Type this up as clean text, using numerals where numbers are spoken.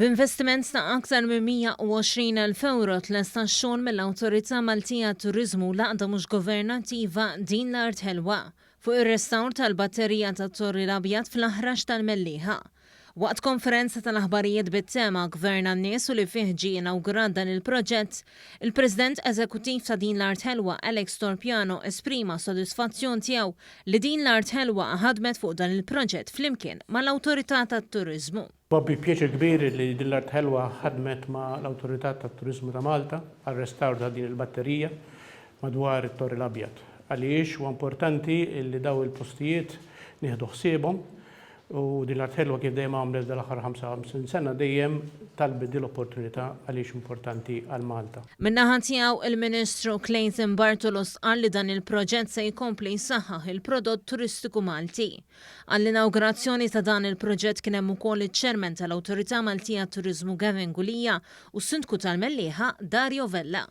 B'investiment ta' aktar minn 120,000 ewro tlesta x-xogħol mill-Awtorità Maltija għat-Turiżmu u l-għaqda mhux governattiva Din l-Art Ħelwa fuq ir-restawr tal-batterija tat-Torri l-Abjad fl-Aħrax tal-Mellieħa. Waqt konferenza tal-aħbarijiet bit-tema Gvern għan-Nies u li fih ġie inawgurat dan il-proġett, il-President Eżekuttiv ta' Din l-Art Ħelwa Alex Torpiano esprima s-sodisfazzjon tiegħu li Din l-Art Ħelwa ħadmet fuq dan il-proġett flimkien mal-Awtorità tat-Turiżmu. Huwa bi pjaċir kbir li Din l-Art Ħelwa ħadmet ma' l-Awtorità tat-Turiżmu ta' Malta għar-restawr ta' din il-batterija madwar it-Torri l-Abjad. Għaliex huwa importanti li dawn il-postijiet nieħdu ħsiebhom u Din l-Art Ħelwa kif dejjem għamlet f'dal-aħħar 55 sena dejjem talbet din l-opportunità għaliex importanti għal Malta. Min-naħa tiegħu, il-Ministru Clayton Bartolo stqarr li dan il-proġett se jkompli jsaħħaħ il-prodott turistiku Malti. Għall-inawgurazzjoni ta' dan il-proġett kien hemm ukoll iċ-Chairman tal-Awtorità Maltija għat-Turiżmu Gavin Gulia u s-Sindku tal-Mellieħa Dario Vella.